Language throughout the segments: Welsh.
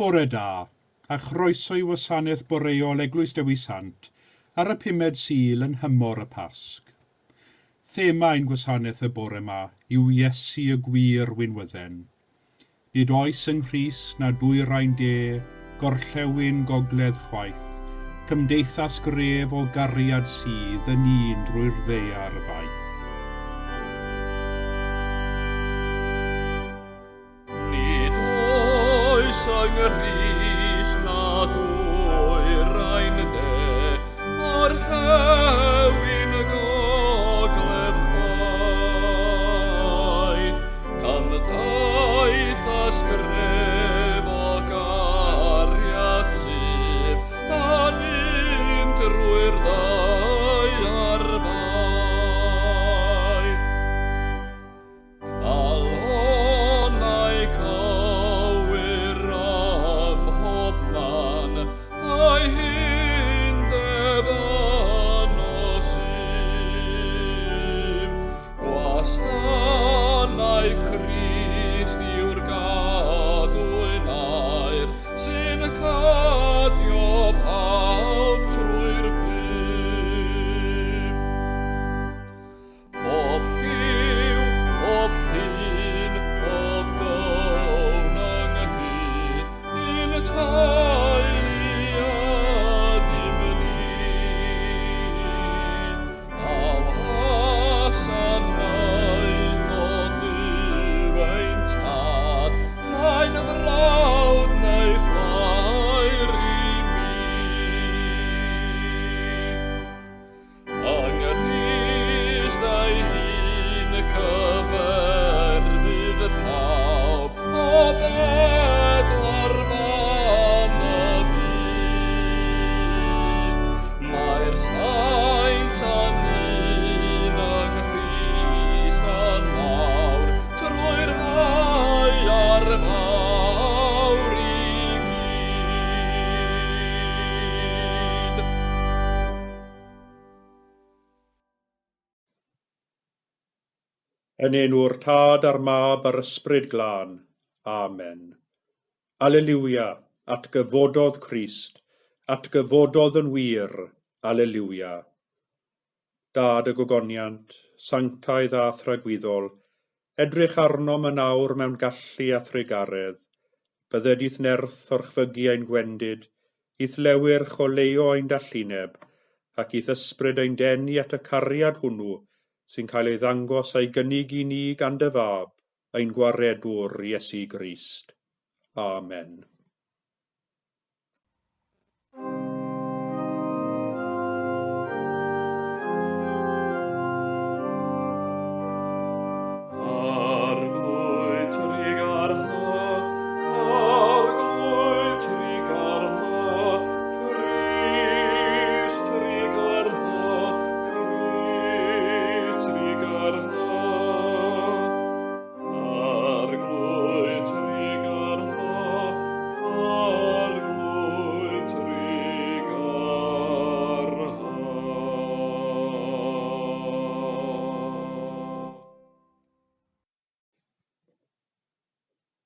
Bore da, a chroeso i wasanaeth boreol Eglwys Dewi Sant ar y pumed Sul yn nhymor y Pasg. Thema ein gwasanaeth y bore 'ma yw Iesu y Gwir Winwydden. Nid oes yng Nghrist na dwyrain de, gorllewin, gogledd chwaith, cymdeithas gref o gariad sydd yn un drwy'r ddaear faith. Nid oes yng Nghrist na dwyrain de, gorllewin, gogledd chwaith. Cymdeithas gref o gariad sydd yn un drwy'r ddaear faith. Calonnau cywir ym mhobman, a'i hundeb yno sydd. Gwasanaeth Crist yw'r gadwyn aur sy'n cydio pawb trwy'r ffydd. Pob lliw, pob llun, o down ynghyd, un teulu ydym ni. A wasanaeth o Duw ein Tad, mae'n frawd neu chwaer i mi. Yng Nghrist ei hun cyferfydd pawb o bedwar ban y byd. Mae'r saint yn un yng Nghrist yn awr, trwy'r ddaear fawr i gyd. Yn enw'r Tad a'r Mab a'r Ysbryd Glân. Amen. Aleliwia, atgyfododd Crist, atgyfododd yn wir, Aleliwia. Dad y gogoniant, sanctaidd a thragwyddol, edrych arnom yn awr mewn gallu a thrugaredd. Bydded i'th nerth orchfygu ein gwendid, I'th lewyrch oleuo ein dallineb, ac i'th ysbryd ein denu at y cariad hwnnw sy'n cael ei ddangos a'i gynnig i ni gan dy Fab, ein Gwaredwr, Iesu Grist. Amen. Arglwydd trugarha, Arglwydd trugarha, Crist trugarha, Crist trugarha. Arglwydd trugarha, Arglwydd trugarha.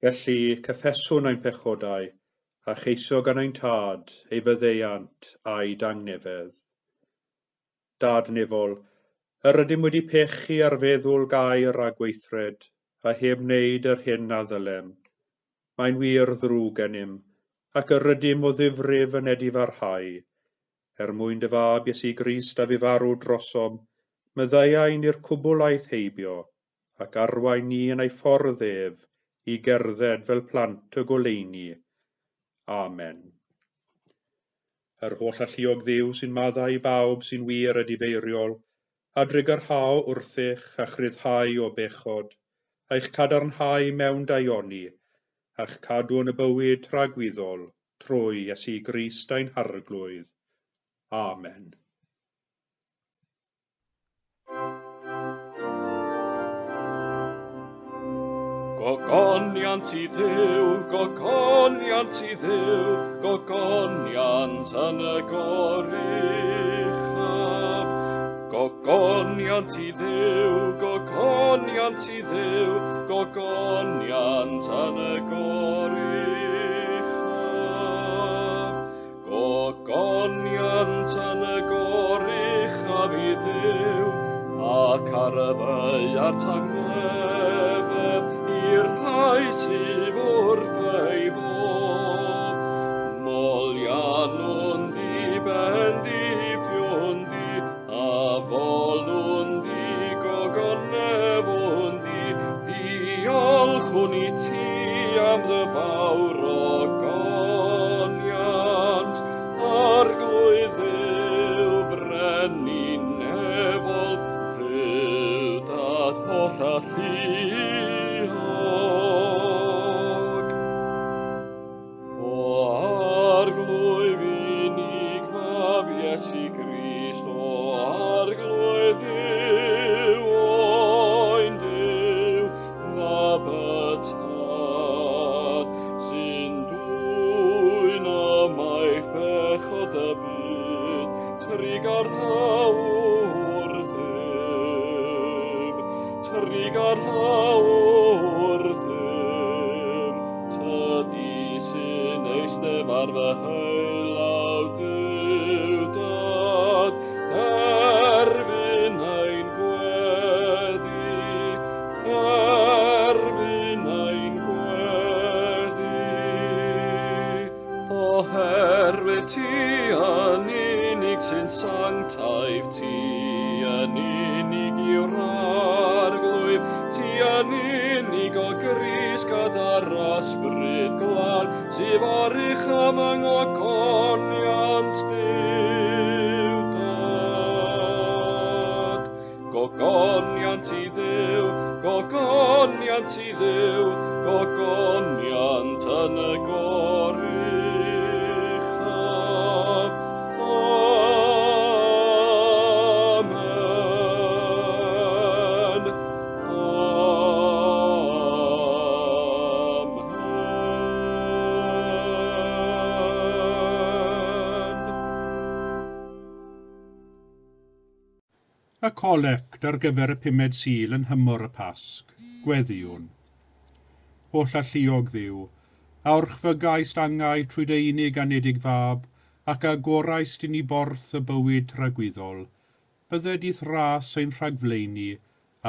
Felly, cyffeswn ein pechodau, a cheisio gan ein Tad ei faddeuant a'i dangnefedd. Dad nefol, yr ydym wedi pechu ar feddwl gair a gweithred, a heb wneud yr hyn a ddylem. Mae'n wir ddrwg gennym, ac yr ydym o ddifrif yn edifarhau. Er mwyn dy Fab Iesu Grist a fu farw drosom, maddeuai ni'r cwbl aeth heibio, ac arwain ni yn ei ffordd ef i gerdded fel plant y goleuni. Amen. Yr holl alluog Dduw sy'n maddau i bawb sy'n wir edifeiriol, a drugarhao wrthych a'ch rhyddhau o bechod, a'ch cadarnhau mewn daioni, a'ch cadw yn y bywyd tragwyddol, trwy Iesu Grist ein Harglwydd. Amen. Gogoniant i Dduw, gogoniant i Dduw, gogoniant yn y goruchaf. Gogoniant i Dduw, gogoniant i Dduw, gogoniant yn y goruchaf. Gogoniant yn y goruchaf i Dduw, ac ar y ddaear tangnefedd i'r rhai sydd wrth ei fodd. Moliannwn di, bendithiwn di, a folwn di, gogonefwn di, diolchwn i ti am dy fawr ogoniant, Arglwydd Dduw, Frenin nefol, Dduw Dad holl alluog. O Arglwydd unig Mab Iesu Grist, o Arglwydd Dduw, Oen Duw, Mab y Tad, sy'n dwyn ymaith bechod y byd, trugarha wrthym, trugarha wrthym, tydi sy'n eistedd ar fy heulaw Duw Dad, derbyn ein gweddi, derbyn ein gweddi. Oherwydd ti yn unig sy'n sanctaidd, ti yn unig yw'r Arglwydd, ti yn unig o Grist gyda'r Ysbryd Glân, sydd oruchaf yng ngogoniant Duw Dad. Gogoniant i Dduw, gogoniant i Dduw, gogoniant yn y goruchaf. Amen. Amen. Y colect ar gyfer y pumed Sul yn nhymor y Pasg. Gweddïwn. Holl alluog Dduw, a orchfygaist angau trwy dy unig anedig Fab, ac a agoraist i ni borth y bywyd tragwyddol, bydded i'th ras ein rhagflaenu,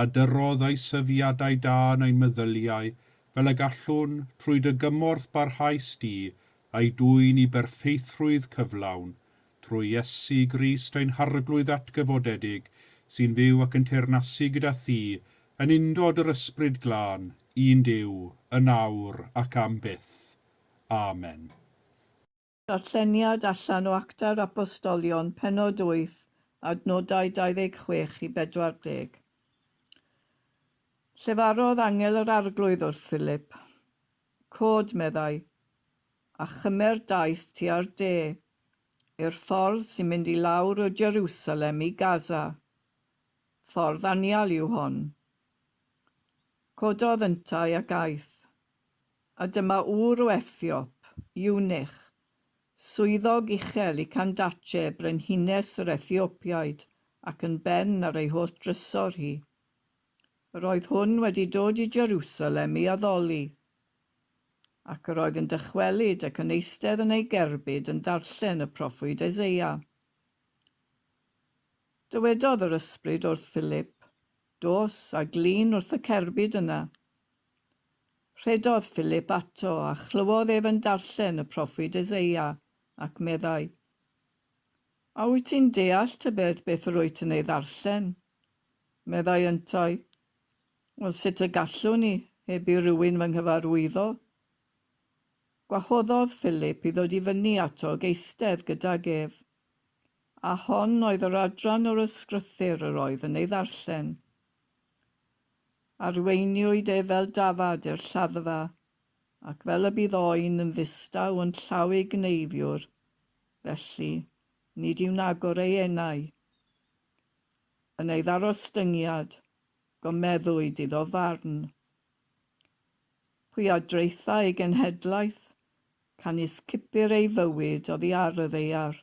a dyrodd ei syfiadau da yn ein meddyliau, fel y gallwn, trwy dy gymorth barhaus di, a'i dwyn i berffeithrwydd cyflawn, trwy Iesu Grist ein Harglwydd atgyfodedig, sy'n fyw ac yn teyrnasu gyda thi, yn undod yr Ysbryd Glân, un Duw, yn awr ac am byth. Amen. Darlleniad allan o Actau'r Apostolion, pennod 8, adnodau 26 i 40. Llefarodd angel yr Arglwydd wrth Philip. Cod, meddai, a chymer daith tua'r de, i'r ffordd sy'n mynd i lawr o Jerusalem i Gaza. Ffordd anial yw hon. Cododd yntau ac aeth. A dyma ŵr o Ethiop, eunuch, swyddog uchel i Candace, brenhines yr Ethiopiaid, ac yn ben ar ei holl drysor hi. Yr oedd hwn wedi dod i Jerusalem i addoli. Ac yr oedd yn dychwelyd ac yn eistedd yn ei gerbyd yn darllen y proffwyd Eseia. Dywedodd yr Ysbryd wrth Philip, Dos, a glin wrth y cerbyd yna. Rhedodd Philip ato, a chlywodd ef yn darllen y proffwyd Eseia, ac meddai, A wyt ti'n deall tybed beth yr wyt yn ei ddarllen? Meddai yntau, Wel, sut y gallwn i, heb i rywun fy nghyfarwyddo? Gwahoddodd Philip i ddod i fyny ato ag eistedd gydag ef. A hon oedd yr adran o'r ysgrythur yr oedd yn ei ddarllen. Arweiniwyd ef fel dafad i'r lladdfa, ac fel y bydd oen yn ddistaw yn llaw ei gneifiwr, felly, nid yw'n agor ei enau. Yn ei ddarostyngiad, gomeddwyd iddo farn. Pwy a draetha ei genhedlaeth, canys cipir ei fywyd oddi ar y ddaear.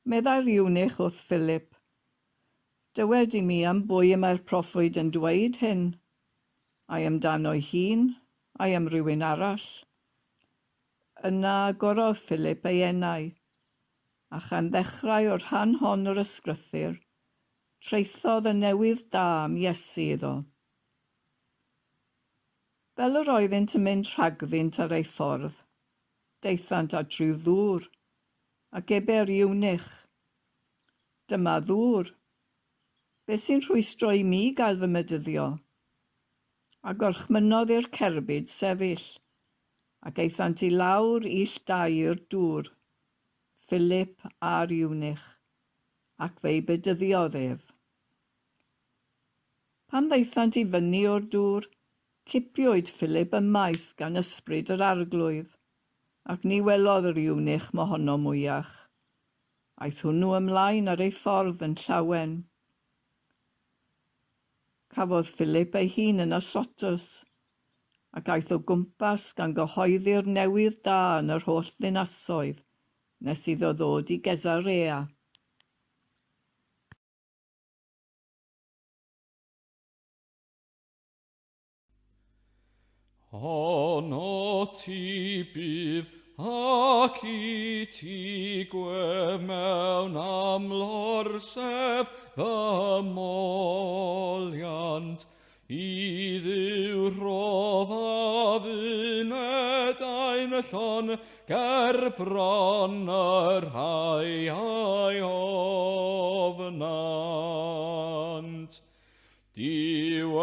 Meddai'r eunuch wrth Philip, Dywed i mi am bwy y mae'r proffwyd yn dweud hyn? Ai amdano'i hun, ai am rywun arall? Yna agorodd Philip ei enau, a chan ddechrau o'r rhan hon o'r Ysgrythur, traethodd y newydd da am Iesu iddo. Fel yr oeddynt yn mynd rhagddynt ar eu ffordd, daethant at ryw ddŵr, ac ebe'r eunuch, Dyma ddŵr. Beth sy'n rhwystro i mi gael fy medyddio? A gorchmynnodd i'r cerbyd sefyll, ac aethant i lawr ill dau i'r dŵr, Philip a'r eunuch, ac fe'i bedyddiodd ef. Pan ddaethant i fyny o'r dŵr, cipiwyd Philip ymaith gan ysbryd yr Arglwydd, ac ni welodd yr eunuch mohono mwyach. Aeth hwnnw ymlaen ar ei ffordd yn llawen. Cafodd Philip ei hun yn Asotus, ac aeth o gwmpas gan gyhoeddi'r newydd da yn yr holl ddinasoedd nes iddo ddod i Gesarea. Ono ti bydd ac i ti gwe mewn amlor sef fy moliant. I Dduw rhoddaf unedau'n llon ger bron y rhai a'i ofnant. Diwellir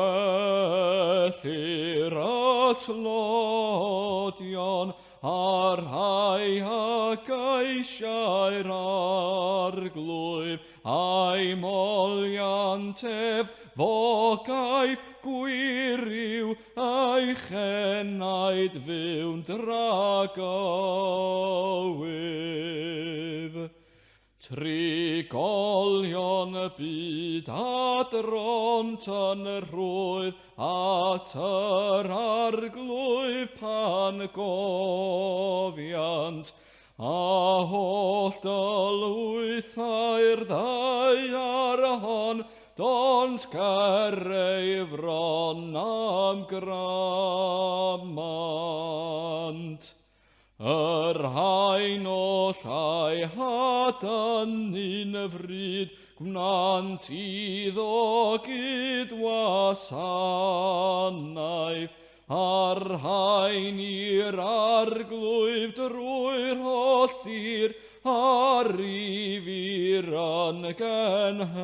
y tlodion a'r rhai a geisiau'r Arglwydd, a'i moliant ef, fo gaiff gwir yw ei chenaid fyw'n dragywydd. Trigolion y byd a dront yn rhwydd at yr Arglwydd pan gofiant, a holl dylwythau'r ddaear hon, dont ger ei fron am gramant. Y rhain oll a'i hadynnu'n y fryd, gwnant iddo gyd-wasanaeth, a'r rhain i'r Arglwydd drwy'r holl dir, a'r rifir yn genhedlaeth.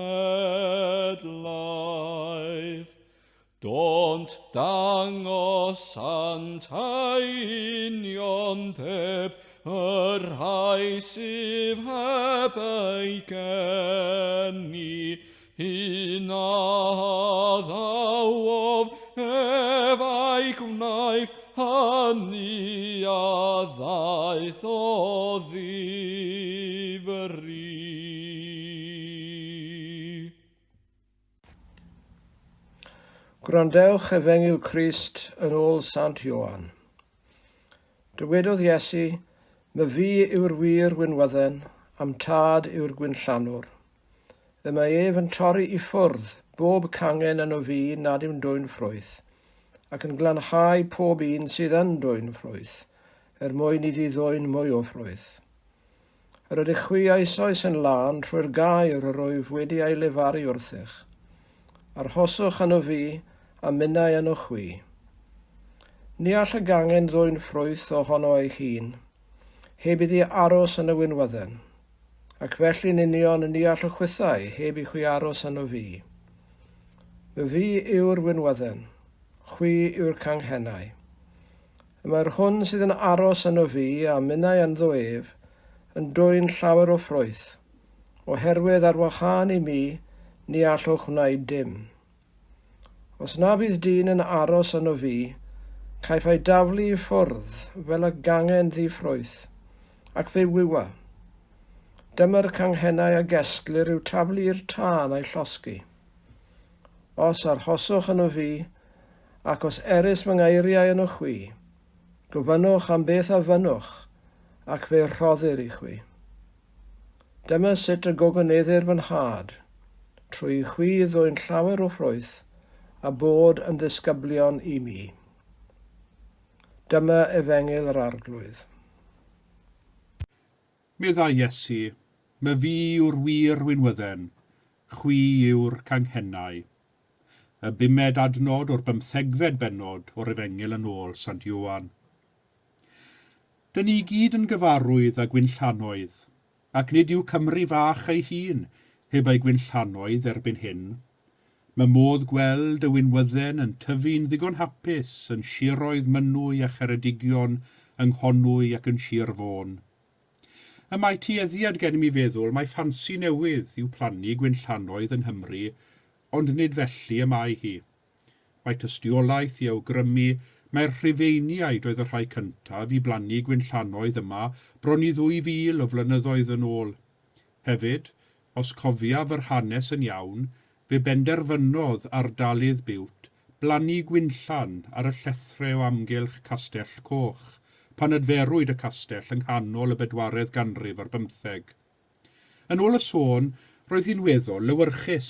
Dont dangosant ei uniondeb, y rhai sydd heb ei geni, un a ddawodd ef a'i gwnaeth, hynny a ddaeth o ddifri. Gwrandewch Efengyl Crist yn ôl Sant Ioan. Dywedodd Iesu, My fi yw'r wir winwydden, a'm tad yw'r gwinllanwr. Y mae ef yn torri i ffwrdd bob cangen yno fi nad yw'n dwyn ffrwyth, ac yn glanhau pob un sydd yn dwyn ffrwyth, er mwyn iddi ddwyn mwy o ffrwyth. Yr ydych chwi eisoes yn lân trwy'r gair yr wyf wedi ei lefaru wrthych. Arhoswch yno fi, a minnau yno chwi. Ni all y gangen ddwyn ffrwyth ohono ei hun, heb iddi aros yn y winwydden, ac felly'n union ni all y chwithau heb i chwi aros yno fi. Fy fi yw'r winwydden, chwi yw'r canghennau. Y mae'r hwn sydd yn aros yno fi, a minnau ynddo ef, yn dwyn llawer o ffrwyth, oherwydd ar wahân i mi, ni allwch wneud dim. Os na fydd dyn yn aros yno fi, caiff ei daflu i ffwrdd fel y gangen ddi-ffrwyth, ac fe wywa. Dyma'r canghennau a gesglir i'w taflu i'r tân a'i llosgi. Os arhoswch yno fi, Ac os erys fy ngairiau yno chwi, gofynnwch am beth a fynnwch, ac fe rhoddir i chwi. Dyma sut y gogoneddir fy nhad, trwy i chwi ddwyn llawer o ffrwyth, a bod yn ddisgyblion i mi. Dyma efengyl yr Arglwydd. Meddai Iesu, Myfi yw'r wir winwydden, chwi yw'r canghennau. Y bumed adnod o'r bymthegfed bennod o'r Efengyl yn ôl Sant Ioan. Dyn ni i gyd yn gyfarwydd â gwinllannoedd, ac nid yw Cymru fach ei hun heb ei gwinllannoedd erbyn hyn. Mae modd gweld y winwydden yn tyfu'n ddigon hapus yn siroedd Mynwy a Cheredigion, yng Nghonwy ac yn Sir Fôn. Y mae tueddiad gennym i feddwl mai ffansi newydd yw plannu gwinllannoedd yng Nghymru, ond nid felly y mae hi. Mae tystiolaeth i awgrymu mai'r Rhufeiniaid oedd y rhai cyntaf i blannu gwinllannoedd yma bron i 2,000 o flynyddoedd yn ôl. Hefyd, os cofiaf yr hanes yn iawn, fe benderfynodd ardalydd Biwt blannu gwinllan ar y llethrau o amgylch Castell Coch, pan adferwyd y castell yng nghanol y bedwaredd ganrif ar bymtheg. Yn ôl y sôn, roedd hi'n weddol lewyrchus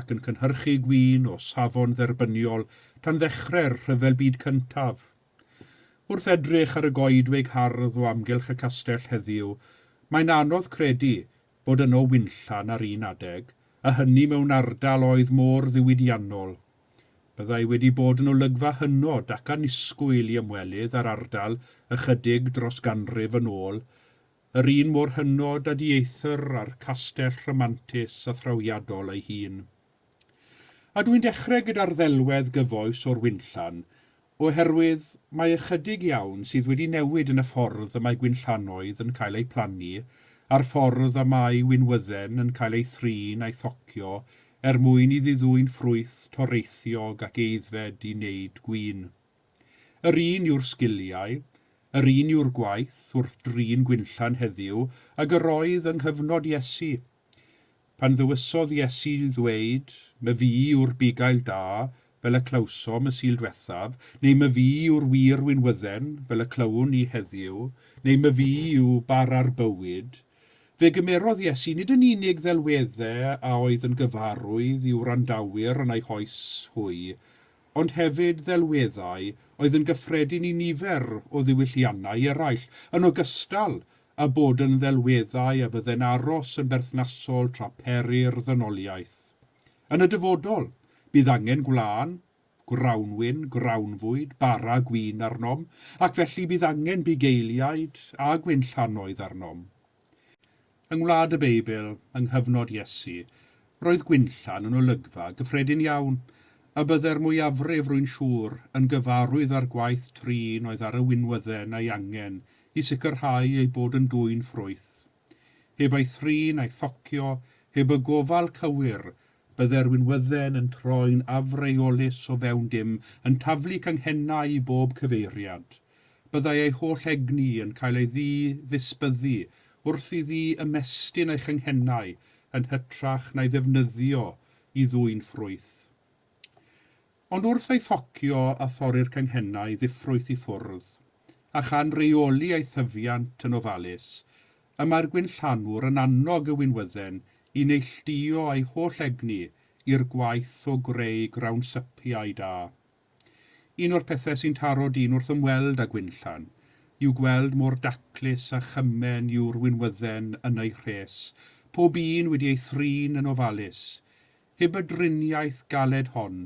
ac yn cynhyrchu gwin o safon dderbyniol tan ddechrau'r Rhyfel Byd Cyntaf. Wrth edrych ar y goedwig hardd o amgylch y castell heddiw, mae'n anodd credu bod yno winllan ar un adeg, a hynny mewn ardal oedd mor ddiwydiannol. Byddai wedi bod yn olygfa hynod ac annisgwyl i ymwelydd â'r ardal ychydig dros ganrif yn ôl, yr un mor hynod a dieithr â'r castell rhamantus a thrawiadol ei hun. A dwi'n dechrau gyda'r ddelwedd gyfoes o'r winllan, oherwydd mae ychydig iawn sydd wedi newid yn y ffordd y mae gwinllannoedd yn cael eu plannu a'r ffordd y mae winwydden yn cael ei thrin a'i thocio er mwyn iddi ddwyn ffrwyth toreithiog ac aeddfed i wneud gwin. Yr un yw'r sgiliau, yr un yw'r gwaith wrth drin gwinllan heddiw ag yr oedd yng nghyfnod Iesu. Pan ddewisodd Iesu ddweud, Myfi yw'r bugail da, fel y clywsom y Sul dwethaf, neu Myfi yw'r wir winwydden, fel y clywwn ni heddiw, neu Myfi yw bara'r bywyd, fe gymerodd Iesu nid yn unig ddelweddau a oedd yn gyfarwydd i'w wrandawyr yn eu hoes hwy, ond hefyd ddelweddau oedd yn gyffredin i nifer o ddiwylliannau eraill, yn ogystal a bod yn ddelweddau a fydde'n aros yn berthnasol tra pery'r ddynoliaeth. Yn y dyfodol, bydd angen gwlân, grawnwin, grawnfwyd, bara gwin arnom, ac felly bydd angen bugeiliaid a gwinllannoedd arnom. Yng ngwlad y Beibl, yng nghyfnod Iesu, roedd gwinllan yn olygfa gyffredin iawn, a bydde'r mwyafrif, rwy'n siŵr, yn gyfarwydd â'r gwaith trin oedd ar y winwydden a'i angen i sicrhau ei bod yn dwyn ffrwyth. Heb ei thrin a'i thocio, heb y gofal cywir, bydde'r winwydden yn troi'n afreolus o fewn dim, yn taflu canghennau i bob cyfeiriad. Byddai ei holl egni yn cael ei ddi-ddisbyddu wrth iddi ymestyn ei changhennau yn hytrach na'i ddefnyddio i ddwyn ffrwyth. Ond wrth ei thocio a thorri'r canghennau ddiffrwyth i ffwrdd, a chan reoli ei thyfiant yn ofalus, y mae'r gwinllanwr yn annog y winwydden i neilltuo ei holl egni i'r gwaith o greu grawnsypiau da. Un o'r pethau sy'n taro dyn wrth ymweld â gwinllan yw gweld mor daclus a chymen yw'r winwydden yn ei rhes, pob un wedi ei thrin yn ofalus. Heb y driniaeth galed hon,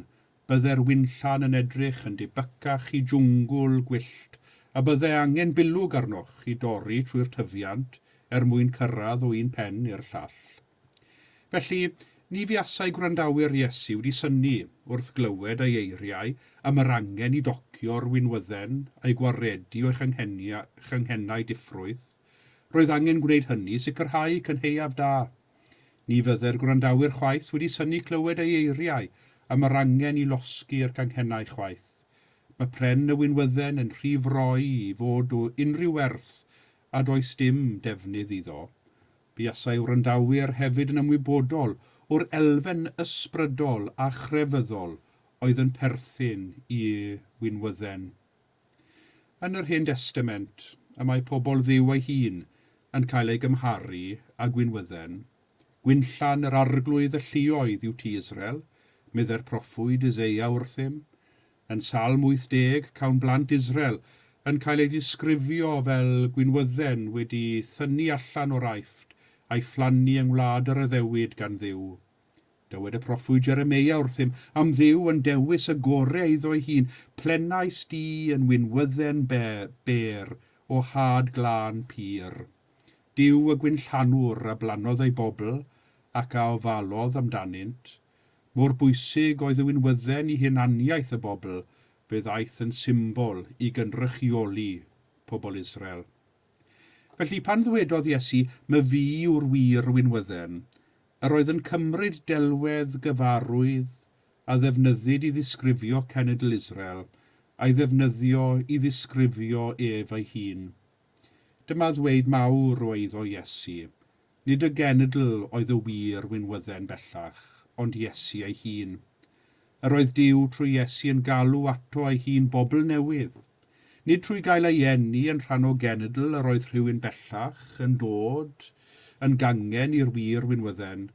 bydde'r winllan yn edrych yn debycach i jwngl gwyllt, a bydde angen bilwg arnoch i dorri trwy'r tyfiant er mwyn cyrraedd o un pen i'r llall. Felly, ni fuasai gwrandawyr Iesu wedi synnu wrth glywed ei eiriau am yr angen i docio'r winwydden a'i gwaredu o'i changhennau diffrwyth. Roedd angen gwneud hynny i sicrhau cynhaeaf da. Ni fydde'r gwrandawyr chwaith wedi synnu clywed ei eiriau am yr angen i losgi'r canghennau chwaith. Mae pren y winwydden yn rhy froi i fod o unrhyw werth a does dim defnydd iddo. Buasai wrandawyr hefyd yn ymwybodol o'r elfen ysbrydol a chrefyddol oedd yn perthyn i winwydden. Yn yr Hen Destament, y mae pobl Dduw ei hun yn cael ei gymharu â gwinwydden. Gwinllan yr Arglwydd y lluoedd yw ti Israel, meddai'r proffwyd Eseia wrthym. Yn Salm 80, cawn blant Israel yn cael ei disgrifio fel gwinwydden wedi thynnu allan o'r Aifft a'i phlannu yng ngwlad yr addewid gan Dduw. Dywed y proffwyd Jeremeia wrthym am Dduw yn dewis y gorau iddo'i hun, plenais di yn winwydden bêr o had glân pur. Duw y gwinllanwr a blannodd ei bobl ac a ofalodd amdanynt. Mor bwysig oedd y winwydden i hunaniaeth y bobl, fe ddaeth yn symbol i gynrychioli pobl Israel. Felly pan ddwedodd Iesu, "My fi yw'r wir winwydden," yr oedd yn cymryd delwedd gyfarwydd a ddefnyddid i ddisgrifio cenedl Israel a'i ddefnyddio i ddisgrifio ef ei hun. Dyma ddweud mawr o eiddo Iesu. Nid y genedl oedd y wir winwydden bellach, ond Iesu ei hun. Yr oedd Duw trwy Iesu yn galw ato ei hun bobl newydd. Nid trwy gael ei eni yn rhan o genedl yr oedd rhywun bellach yn dod yn gangen i'r wir winwydden,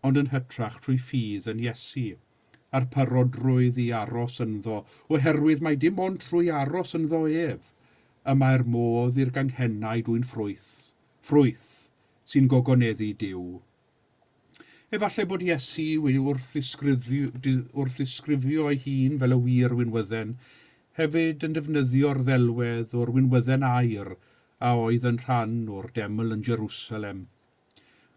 ond yn hytrach trwy ffydd yn Iesu, a'r parodrwydd i aros ynddo, oherwydd mai dim ond trwy aros ynddo ef y mae'r modd i'r ganghennau dwyn ffrwyth, ffrwyth sy'n gogoneddu Duw. Efallai bod Iesu wedi wrth ddisgrifio ei hun fel y wir winwydden, hefyd yn defnyddio'r ddelwedd o'r winwydden aur a oedd yn rhan o'r deml yn Jerusalem.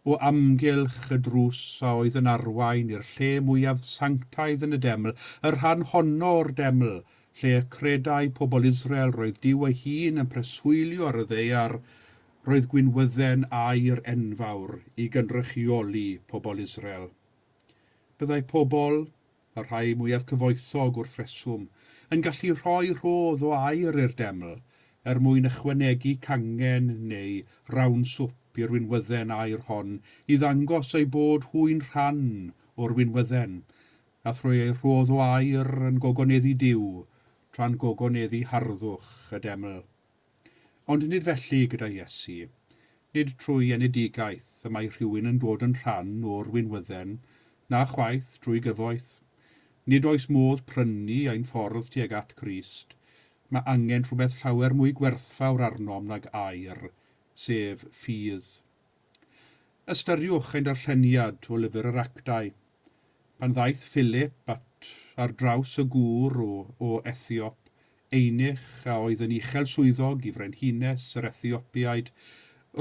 O amgylch y drws a oedd yn arwain i'r lle mwyaf sanctaidd yn y deml, y rhan honno o'r deml lle y credai pobl Israel roedd Duw ei hun yn preswylio ar y ddaear, roedd gwinwydden aur enfawr i gynrychioli pobl Israel. Byddai pobl, y rhai mwyaf cyfoethog wrth reswm, yn gallu rhoi rhodd o aur i'r deml er mwyn ychwanegu cangen neu rawn swp i'r winwydden aur hon i ddangos eu bod hwy'n rhan o'r winwydden, a thrwy eu rhodd o aur yn gogoneddu Duw tra'n gogoneddu harddwch y deml. Ond nid felly gyda Iesu. Nid trwy enedigaeth y mae rhywun yn dod yn rhan o'r winwydden, na chwaith drwy gyfoeth. Nid oes modd prynu ein ffordd tuag at Grist. Mae angen rhywbeth llawer mwy gwerthfawr arnom nag aur, sef ffydd. Ystyriwch ein darlleniad o lyfr yr Actau. Pan ddaeth Philip at ar draws y gŵr o, o Ethiop, eunuch a oedd yn uchel swyddog i frenhines yr Ethiopiaid,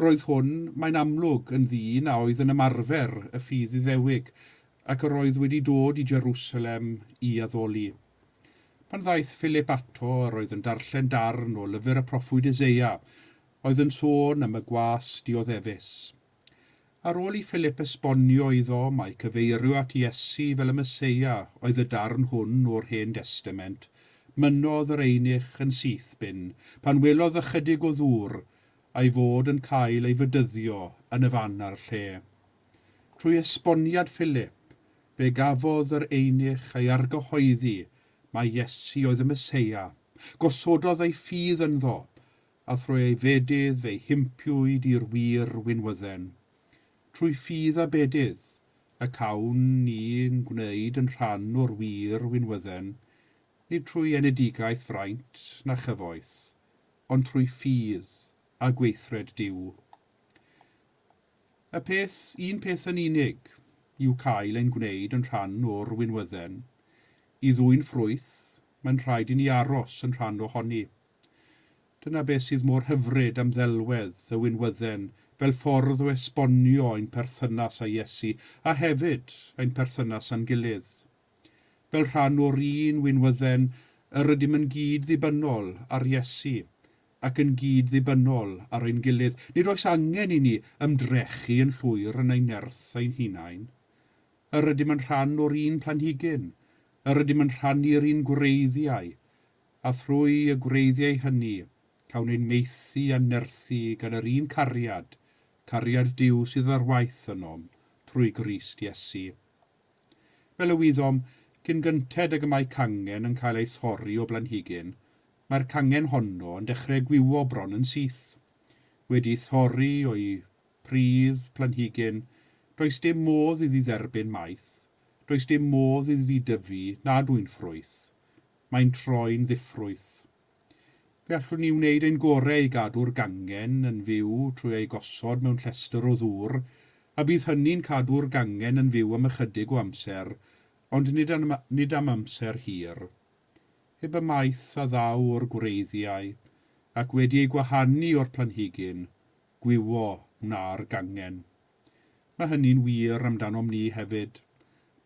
roedd hwn, mae'n amlwg, yn ddyn a oedd yn ymarfer y ffydd Iddewig ac yr oedd wedi dod i Jerusalem i addoli. Pan ddaeth Philip ato, yr oedd yn darllen darn o lyfr y proffwyd Eseia, oedd yn sôn am y gwas dioddefus. Ar ôl i Philip esbonio iddo mai cyfeirio at Iesu fel y Meseia oedd y darn hwn o'r Hen Destament, mynnodd yr eunuch yn syth bin, pan welodd ychydig o ddŵr, a'i fod yn cael ei fedyddio yn y fan a'r lle. Trwy esboniad Philip, fe gafodd yr eunuch ei argyhoeddi mai Iesu oedd y Meseia. Gosododd ei ffydd ynddo, a thrwy ei fedydd fe'i himpiwyd i'r wir winwydden. Trwy ffydd a bedydd, y cawn ni'n gwneud yn rhan o'r wir winwydden, nid trwy enedigaeth fraint na chyfoeth, ond trwy ffydd a gweithred Duw. Y peth, un peth yn unig, yw cael ein gwneud yn rhan o'r winwydden. I ddwyn ffrwyth, mae'n rhaid i ni aros yn rhan ohoni. Dyna beth sydd mor hyfryd am ddelwedd y winwydden fel ffordd o esbonio ein perthynas â Iesu a hefyd ein perthynas â'n gilydd. Fel rhan o'r un winwydden, yr ydym yn gyd-ddibynnol ar Iesu ac yn gyd-ddibynnol ar ein gilydd. Nid oes angen i ni ymdrechu yn llwyr yn ein nerth ein hunain. Yr ydym yn rhan o'r un planhigyn, yr ydym yn rhannu'r un gwreiddiau, a thrwy y gwreiddiau hynny cawn ein maethu a'n nerthu gan yr un cariad, cariad Duw sydd ar waith ynom trwy Grist Iesu. Fel y wyddom, cyn gynted ag y mae cangen yn cael ei thorri o blanhigyn, mae'r cangen honno yn dechrau gwywo bron yn syth. Wedi thorri o'i pridd planhigyn, does dim modd iddi dderbyn maeth, does dim modd iddi dyfu na dwyn ffrwyth. Mae'n troi'n ddiffrwyth. Fe allwn ni wneud ein gorau i gadw'r gangen yn fyw trwy ei gosod mewn llestr o ddŵr, a bydd hynny'n cadw'r gangen yn fyw am ychydig o amser, ond nid am, nid am amser hir. Heb y maeth a ddaw o'r gwreiddiau, ac wedi ei gwahanu o'r planhigyn, gwywo wna'r gangen. Mae hynny'n wir amdanom ni hefyd.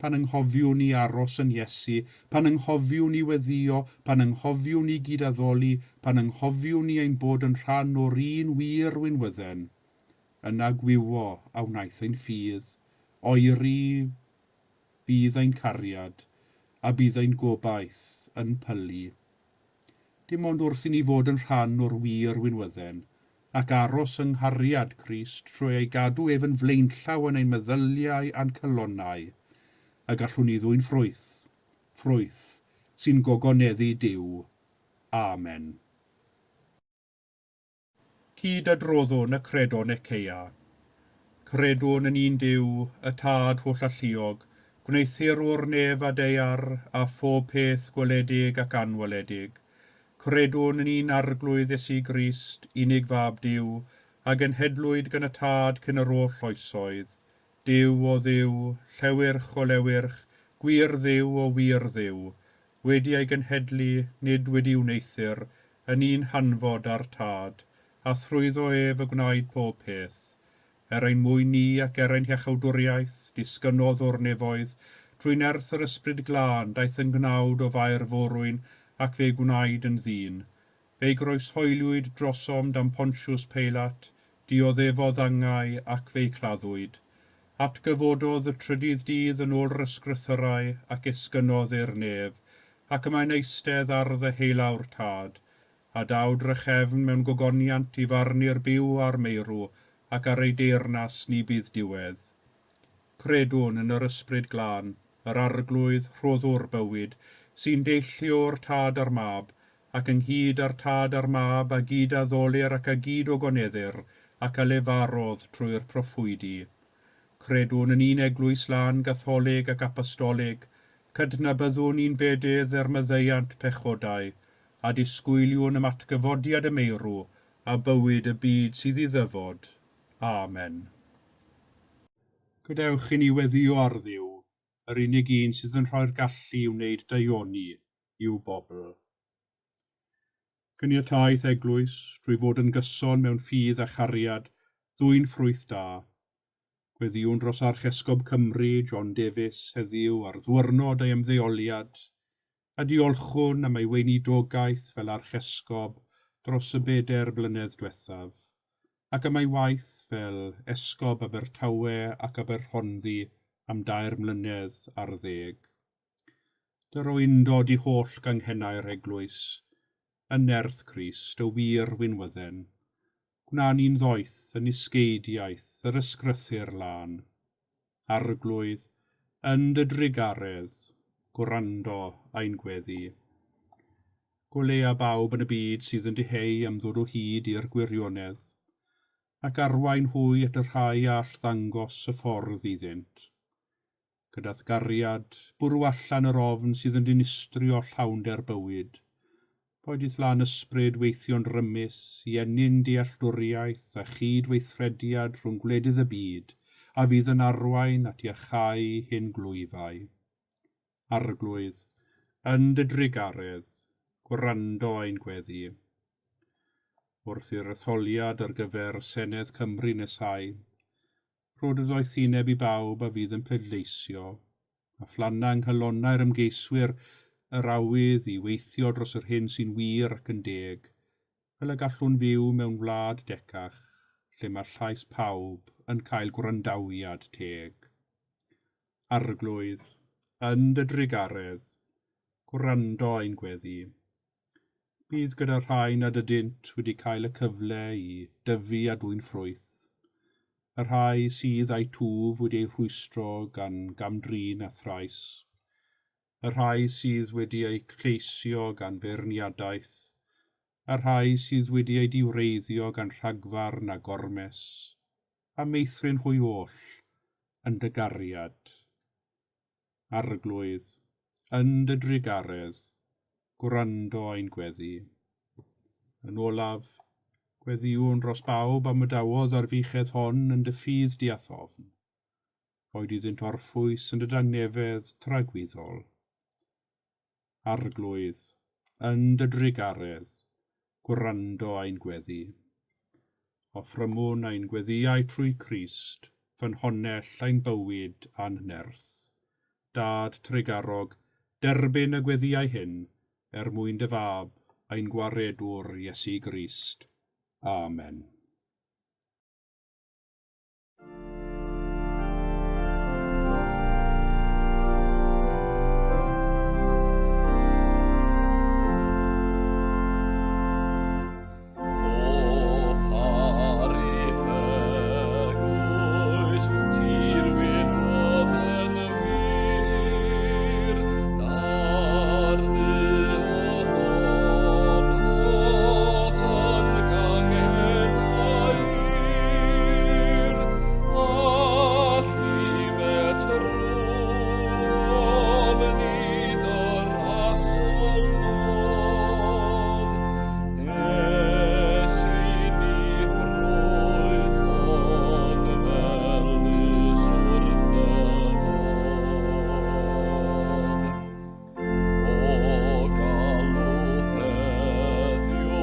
Pan anghofiwn ni aros yn Iesu, pan anghofiwn ni weddïo, pan anghofiwn ni gydaddoli, pan anghofiwn ni ein bod yn rhan o'r un wir winwydden, yna gwywo a wnaeth ein ffydd, oeri fydd ein cariad, a bydd ein gobaith yn pylu. Dim ond wrth i ni fod yn rhan o'r wir winwydden, ac aros yng nghariad Crist trwy ei gadw ef yn flaenllaw yn ein meddyliau a'n calonnau, y gallwn ni ddwyn ffrwyth, ffrwyth sy'n gogoneddu Duw. Amen. Cyd-adroddwn y Credo Nicaea. Credwn yn un Duw, y Tad hollalluog, gwneuthurwr nef a daear, a phob peth gweledig ac anweledig. Credwn yn un Arglwydd Iesu Grist, unig Fab Duw, a genhedlwyd gan y Tad cyn yr oll oesoedd. Duw o Dduw, llewyrch o lewyrch, gwir Dduw o wir Dduw, wedi ei genhedlu, nid wedi wneuthur, yn un hanfod â'r Tad, a thrwyddo ef y gwnaed pob peth. Er ein mwyn ni ac er ein hiachawdwriaeth, disgynnodd o'r nefoedd, trwy nerth yr Ysbryd Glân, daeth yn gnawd o Fair Forwyn ac fe gwnaed yn ddyn. Fe'i groeshoeliwyd drosom dan Pontius Peilat, dioddefodd angau ac fe'i claddwyd. Atgyfododd y trydydd dydd yn ôl yr ysgrythyrau ac esgynnodd i'r nef, ac y mae'n eistedd ar ddeheulaw'r Tad, a daw drachefn mewn gogoniant i farnu'r byw a'r meirw, ac ar ei deyrnas ni bydd diwedd. Credwn yn yr Ysbryd Glân, yr Arglwydd, rhoddwr bywyd, sy'n deillio o'r Tad a'r Mab, ac ynghyd â'r Tad a'r Mab a gyd-addolir ac a gyd-ogoneddir, ac a lefarodd trwy'r proffwydi. Credwn yn un Eglwys lân Gatholig ac Apostolig, cydnabyddwn un bedydd er maddeuant pechodau, a disgwyliwn am atgyfodiad y meirw a bywyd y byd sydd i ddyfod. Amen. Gadewch i ni weddïo ar Dduw, yr unig un sydd yn rhoi'r gallu i wneud daioni i'w bobl. Caniataeth eglwys, drwy fod yn gyson mewn ffydd a chariad, ddwyn ffrwyth da. Gweddïwn dros Archesgob Cymru, John Davies, heddiw ar ddwyrnod ei ymddeoliad, a diolchwn am ei weinidogaeth fel archesgob dros y bedair blynedd diwethaf, ac am ei waith fel Esgob Abertawe ac Aberhonddu am 3 mlynedd ar ddeg. Dyro undod i holl ganghennau'r eglwys, yn nerth Crist, y wir winwydden. Gwna ni'n ddoeth yn isgeidiaeth yr ysgrythur lân. Arglwydd, yn dy drugaredd, gwrando ein gweddi. Golea bawb yn y byd sydd yn diheu am ddod o hyd i'r gwirionedd, ac arwain hwy at y rhai all ddangos y ffordd iddynt. Gyda'th gariad, bwrw allan yr ofn sydd yn dinistrio llawnder bywyd. Boed i'th lân ysbryd weithio'n rymus i ennyn dealltwriaeth a chyd-weithrediad rhwng gwledydd y byd a fydd yn arwain at iachau hen glwyfau. Arglwydd, yn dy drugaredd, gwrando ein gweddi. Wrth i'r etholiad ar gyfer Senedd Cymru nesau, rhod y ddoethineb i bawb a fydd yn pleidleisio, a phlanna yng nghalonnau'r ymgeiswyr yr awydd i weithio dros yr hyn sy'n wir ac yn deg, fel y gallwn fyw mewn wlad decach, lle mae llais pawb yn cael gwrandawiad teg. Arglwydd, yn dy drugaredd, gwrando ein gweddi. Bydd gyda rhai nad ydynt wedi cael y cyfle i dyfu a dwyn ffrwyth, y rhai sydd a'u twf wedi eu rhwystro gan gamdrin a thrais, y rhai sydd wedi eu lleisio gan feirniadaeth, a'r rhai sydd wedi eu diwreiddio gan rhagfarn a gormes, a meithrin hwy oll yn dy gariad. Arglwydd, yn dy drugaredd, gwrando ein gweddi. Yn olaf, gweddïwn dros bawb am ydawodd ar fuchedd hon yn dy ffydd di a thofn. Boed iddynt orffwys yn dy dangnefedd tragwyddol. Arglwydd, yn dy drugaredd, gwrando ein gweddi. Offrymwn ein gweddïau trwy Crist, ffynhonnell ein bywyd a'n nerth. Dad trugarog, derbyn y gweddïau hyn, er mwyn dy fab, ein gwaredwr Iesu Grist. Amen. O parith eglwys, tir wynwodd yn wir, darfu ohonot yn ganghennau hir, a llifet rwm nid yr asolodd. Des i ni ffrwyth yn felys wrth dy fodd. O galw heddiw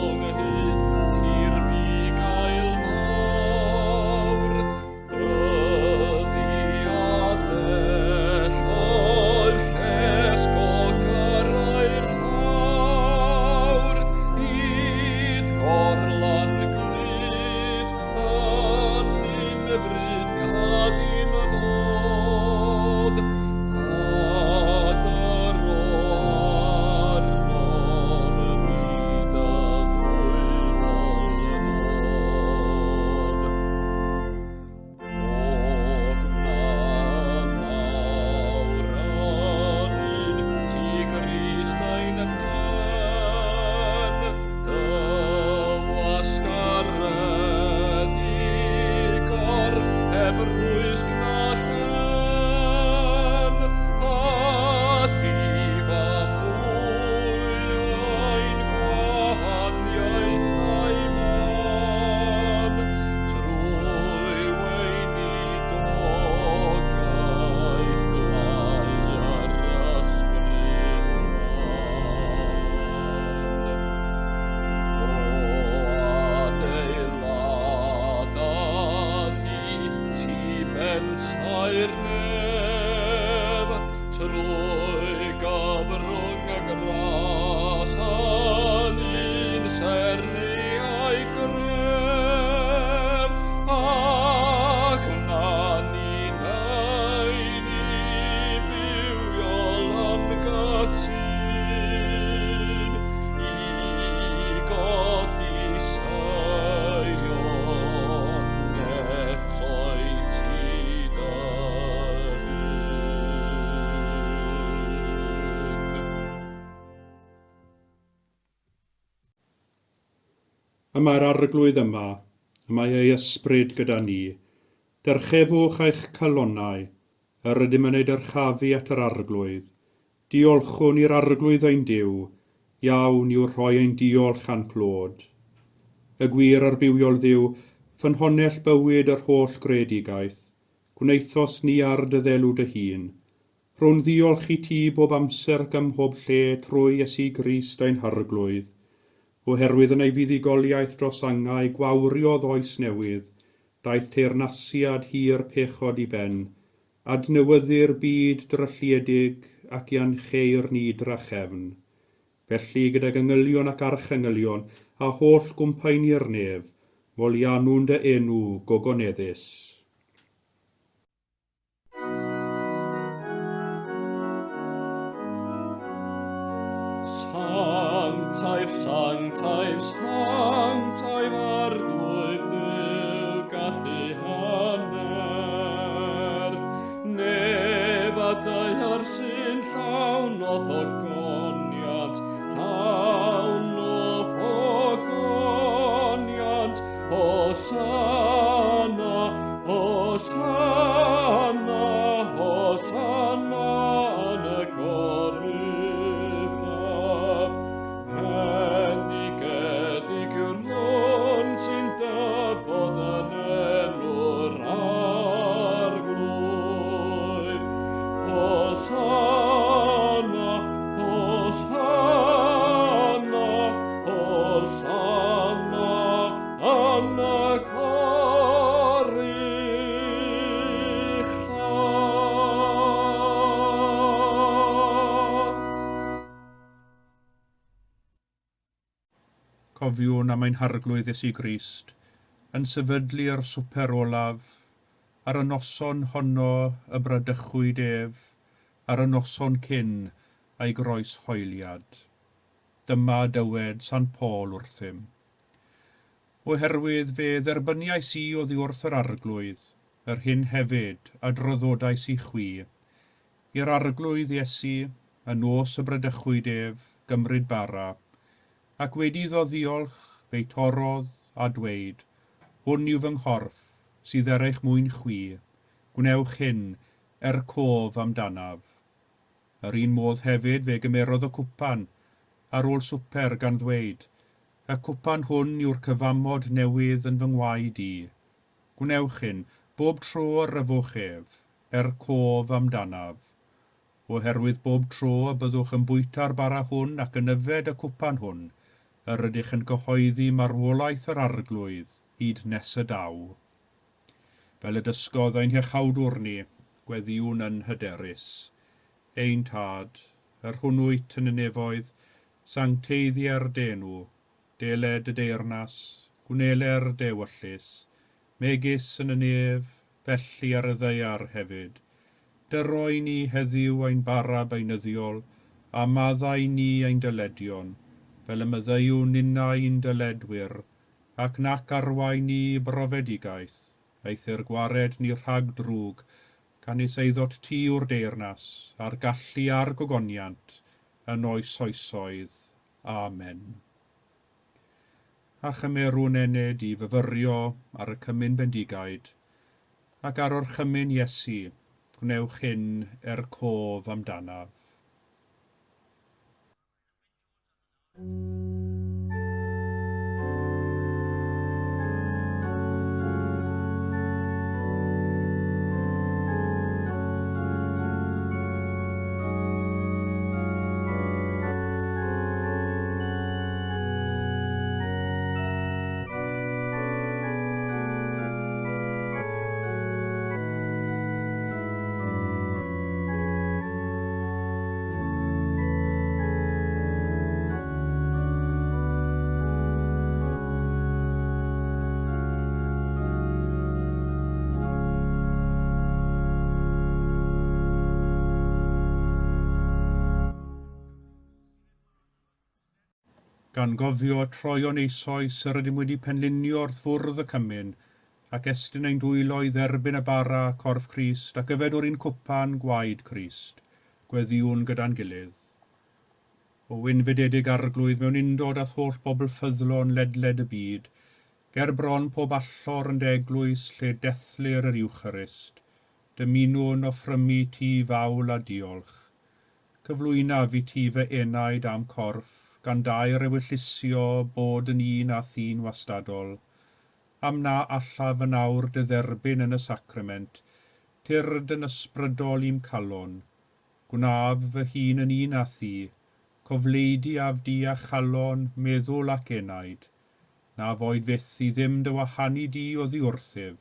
ynghyd ti'r bugail mawr, dyddiadell llesg o gyrraedd llawr, i'th gorlan glyd yn unfryd gad i'm ddod, a dyro arnom ni dy ddwyfol nod. O gwna nawr yn un ti Grist ein pen, dy wasgaredig gorff heb rwysg na llen, a difa mwy ein gwahaniaethau mân, trwy weinidogaeth glau yr ysbryd glân. O adeilad a ni ti bensau'r nef, trwy gyfrwng y gras yn un serniaeth gref, ac wna ni'n ein i bywiol yn gytûn, i godi Seion eto i ti dy hun. Y mae'r arglwydd yma, y mae ei ysbryd gyda ni. Dyrchefwch eich calonnau, yr ydym yn ei dyrchafu at yr arglwydd. Diolchwn i'r arglwydd ein Duw, iawn yw rhoi ein diolch a'n clod. Y gwir a'r bywiol Dduw, ffynhonnell bywyd yr holl greadigaeth, gwnaethos ni ar dy ddelw dy hun. Rhown ddiolch i ti bob amser ac ym mhob lle trwy Iesu Grist ein Harglwydd. Oherwydd yn ei fuddugoliaeth dros angau gwawriodd oes newydd, daeth teyrnasiad hir pechod i ben, adnewyddu'r byd drylliedig ac i ancheir ni drachefn. Felly gydag angylion ac archangylion a holl gwmpaini'r nef, moliannwn dy enw gogoneddus. Sanctaidd, sanctaidd, sanctaidd arglwydd Duw gallu hanerth. Nef a daear sy'n llawn o ffogoniant, llawn o ffogoniant, Hosanna, Hosanna, Hosanna yn y goruchaf. Cofiwn am ein Harglwydd Iesu Grist yn sefydlu'r swper olaf, ar y noson honno y bradychwyd ef, ar y noson cyn ei groeshoeliad. Dyma dywed Sant Paul wrthym. Oherwydd fe dderbyniais i oddi wrth yr Arglwydd, yr hyn hefyd a draddodais i chwi, i'r Arglwydd Iesu, y nos y bradychwyd ef, gymryd bara, Ac wedi iddo ddiolch, fe'i torrodd, a dweud, Hwn yw fy nghorff, sydd er eich mwyn chwi, gwnewch hyn er cof amdanaf. Yr un modd hefyd fe gymerodd y cwpan, ar ôl swper, gan ddweud, Y cwpan hwn yw'r cyfamod newydd yn fy ngwaed i. Gwnewch hyn, bob tro yr yfwch ef, er cof amdanaf. Oherwydd bob tro y byddwch yn bwyta'r bara hwn ac yn yfed y cwpan hwn, yr ydych yn cyhoeddi marwolaeth yr Arglwydd hyd nes y daw. Fel y dysgodd ein Hiachawdwr ni, gweddïwn yn hyderus. Ein Tad, yr hwn wyt yn y nefoedd, sancteiddier d'enw, deled dy deyrnas, gwneler dy ewyllys, megis yn y nef, felly ar y ddaear hefyd. Dyroi ni heddiw ein bara beunyddiol, a maddau ni ein dyledion, fel y maddeuwn ninnau i'n dyledwyr, ac nac arwain ni i brofedigaeth, eithr gwared ni rhag drwg, canys eiddot ti yw'r deyrnas, a'r gallu a'r gogoniant, yn oes oesoedd. Amen. A chymerwn ennyd i fyfyrio ar y cymun bendigaid, ac ar orchymyn Iesu, gwnewch hyn er cof amdanaf. Gan gofio troeon eisoes yr ydym wedi penlinio wrth fwrdd y cymun, ac estyn ein dwylo i dderbyn y bara, corff Crist, ac yfed o'r un cwpan, gwaed Crist, gweddïwn gyda'n gilydd. O wynfydedig Arglwydd mewn undod â'th holl bobl ffyddlon ledled y byd, ger bron pob allor yn dy eglwys lle dethlir yr Iwcharist, dymunwn offrymu ti fawl a diolch. Cyflwynaf i ti fy enaid a'm corff, gan daer ewyllysio bod yn un â thi'n wastadol. Am na allaf yn awr dy dderbyn yn y sacrament, tyrd yn ysbrydol i'm calon. Gwnaf fy hun yn un â thi, cofleidiaf di â chalon, meddwl ac enaid. Na foed fyth i ddim dy wahanu di oddi wrthyf,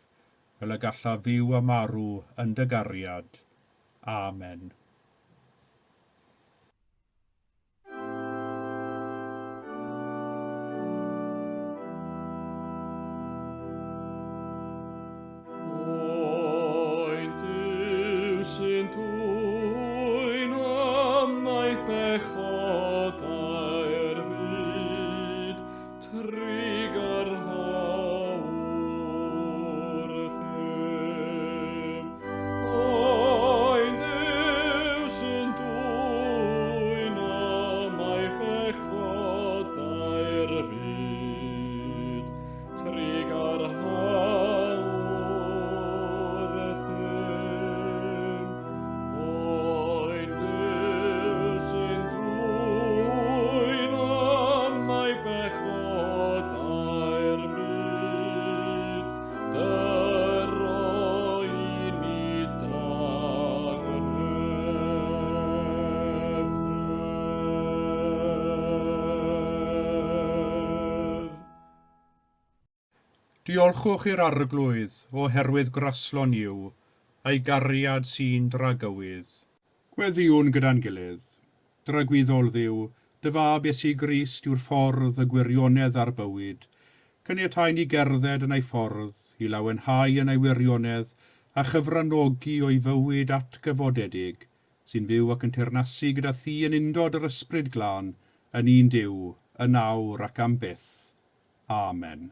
fel y gallaf fyw a marw yn dy gariad. Amen. Oen Duw sy'n dwyn ymaith bechodau'r byd, trugarha wrthym. Oen Duw sy'n dwyn ymaith bechodau'r byd, trugarha wrthym. Oen Duw sy'n dwyn ymaith bechodau'r byd, dyro i ni dangnefedd. Diolchwch i'r Arglwydd, oherwydd graslon yw, a'i gariad sy'n dragywydd. Gweddïwn gyda'n gilydd. Dragwyddol Dduw, Dy fab Iesu Grist yw'r ffordd, y gwirionedd a'r bywyd. Caniatáu ni gerdded yn ei ffordd, i lawenhau yn ei wirionedd, a chyfranogi o'i fywyd atgyfodedig, sy'n fyw ac yn teyrnasu gyda thi yn undod yr Ysbryd Glân, yn un Duw, yn awr ac am byth. Amen.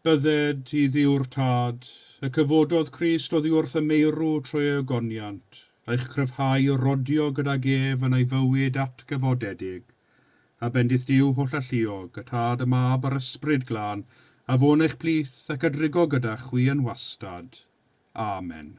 Bydded i Dduw'r Tad, y cyfododd Crist oddi wrth y meirw trwy ei ogoniant, eich cryfhau i rodio gydag ef yn ei fywyd atgyfodedig. A bendith Duw hollalluog, y Tad, y Mab a'r Ysbryd Glân, a fo'n eich plith ac a drigo gyda chwi yn wastad. Amen.